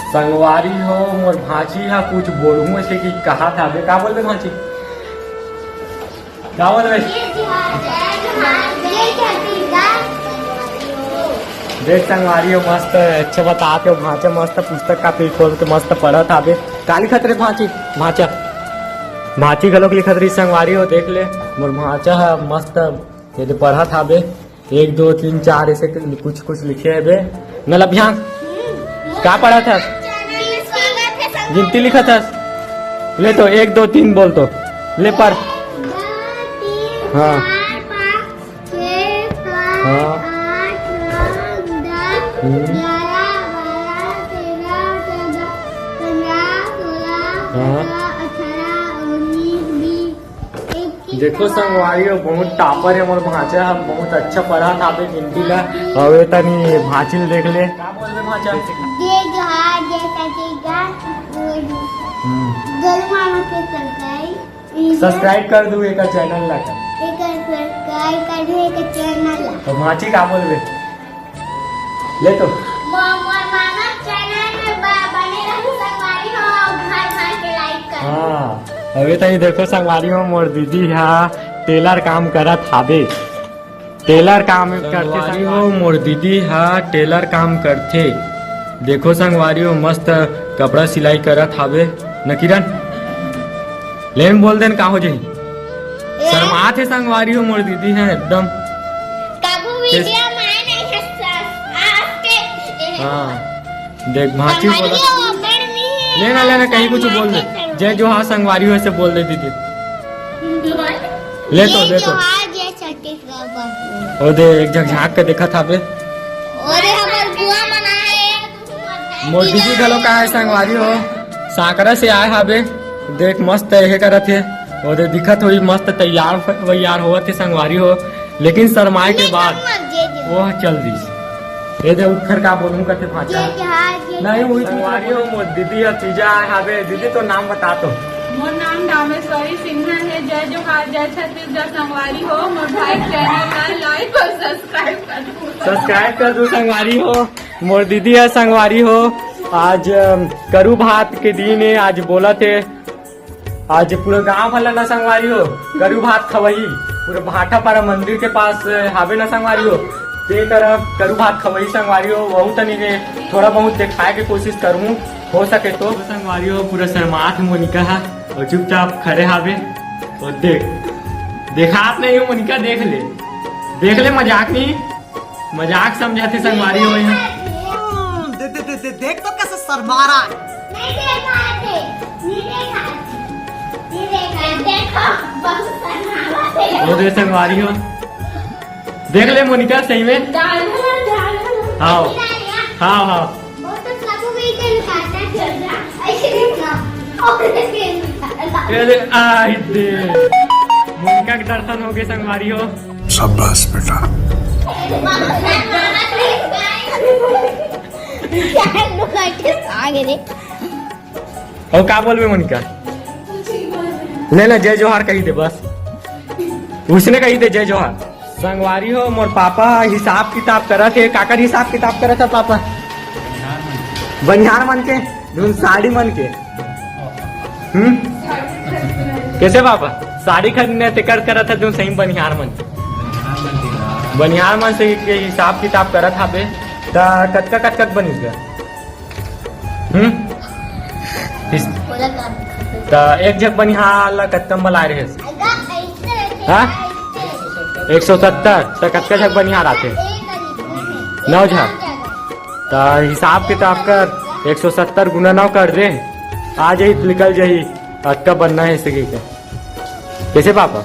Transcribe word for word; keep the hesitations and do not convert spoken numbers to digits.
संगवारी हो, मोर भांची हा कुछ बोलहूं अइसे कि कहा था बे, का बोलबे भांची? का बोलबे? देख संगवारी हो, मस्त अच्छे बतात हे भांचा, मस्त पुस्तक कॉपी खोल के मस्त पढ़त हाबे। का लिखत रे भांची? भांचा, भांची घलोक लिखत रही संगवारी हो, देख ले मोर भांचा ह मस्त ये दे पढ़त हाबे। एक, दो, तीन, चार, ऐसे कुछ, कुछ लिखे हे बे। नलभ्यां, का पढ़त हस? गिनती लिखत हस? ले तो, एक, दो, तीन बोल तो। ले पढ़। हाँ। हाँ। हम्म। हाँ। देखो संगवारी हो, बहुत टॉपर हे मोर भांचा, हम बहुत अच्छा पढ़त हाबे गिनती ला। अउ ए तनी भांची ल देख ले। का बोलबे भांचा? जय जोहार, जय छत्तीसगढ़। हम्म। गोलू मामा के सब्सक्राइब कर दू एकर चैनल ला। एकर सब्सक्राइब कर दू एकर चैनल ला। तो भांची का बोलबे? ले तो। मो-, मोर मामा चैनल में ब-, बने रहू संगवारी हो, घर घर के लाइक कर। हाँ, अबे तो ये देखो संगवारी हो, मोर दीदी हा टेलर काम करत हाबे। टेलर काम करथे संगवारी हो, मोर दीदी हा टेलर काम करथे। देखो संगवारी हो, मस्त कपड़ा सिलाई करत हाबे न किरण। ले न बोल देन का हो जाही। ए? शर्मात हे संगवारी हो मोर दीदी हे एकदम। कभू वीडियो में आए नहीं है सस, आज के हाँ, देख भांची बोला। लेना, लेना, कहीं कुछ बोल दे। जय जोहार संगवारी हो, ऐसे बोल दे दीदी। ले तो, ले तो। जय जोहार, जय छत्तीसगढ़। ओ दे, एक झक झांक के देखत हाबे। ओ दे, हमर बुआ मन आए। मोर दीदी घलो का है संगवारी हो, सांकरा से आए हाबे। देख मस्त हे करत हे, ओ दे दिखत होई मस्त तैयार वैयार होवत हे संगवारी हो, लेकिन शर्माए के बाद वो चल दिस। ए दे उठर का बोलूं कथे भांचा। नहीं हुई संगवारी हो, मोर दीदी ह तीजा आए हाबे। दीदी तो नाम बता तो। मोर नाम रामेश्वरी सिन्हा हे। जय जोहार, जय छत्तीसगढ़ संगवारी हो। मोर भाई चैनल ला लाइक और सब्सक्राइब कर दो। सब्सक्राइब कर दो संगवारी हो। मोर दीदी ह संगवारी हो, आज, अम, करू भात के दिन हे, आज बोलत हे, आज पूरा गांव वाला ना संगवारी हो, करू भात खवही, पूरा भाटापारा मंदिर के पास, अ, हाबे ना संगवारी हो, ते कर करू भात खवही संगवारी हो, वहू तनी के थोड़ा बहुत देखाए के कोशिश करूँ, हो सके तो। संगवारी हो, पूरा शर्मात हे मोनिका हा, और चुपचाप खड़े हाबे, और देख, देखात नहीं हो मोनिका, देख ले, देख ले, मजाक नहीं। मजाक समझाथे संगवारी हो यहाँ। हम्म, दे, दे, दे, दे, देख तो कैसे शर्मा रहा है। नहीं देखा थे, नहीं देखा थे, नहीं देखा थे। देखो, बहुत शर्मावत है। वो दे संगवारी हो। देख ले मोनिका सही में। डाल, डाल। हाँ। हाँ, हाँ। वो तो कबू भी इधर काटा चल रहा। ऐसे देखना। और ऐसे देखना। अरे, आ, दे। मोनिका के दर्शन हो गए संगवारी हो। शाबाश बेटा। और का बोलबे मोनिका? ले ले, जय जोहार कही दे बस। उसने कही दे जय जोहार। संगवारी हो, मोर पापा हिसाब किताब करत हे। काकर हिसाब किताब करत हे पापा? बनिहार मन के, धुन साड़ी मन के। हम्म? कैसे पापा? साड़ी खरीदने ते कर करत हे, धुन सही बनिहार मन। बनिहार मन से के हिसाब किताब करत हाबे, त कतका कतका बनिस गा? हम्म? इस-, त एक झक बनिहार ला कतका म लाए रहे? हाँ? एक सौ सत्तर, त कतका झक बनिहार आथे? नौ झक। त हिसाब किताब कर, एक सौ सत्तर गुना नौ कर दे, आ जाही त निकल जाही, अतका बनना हे सके के। कैसे पापा?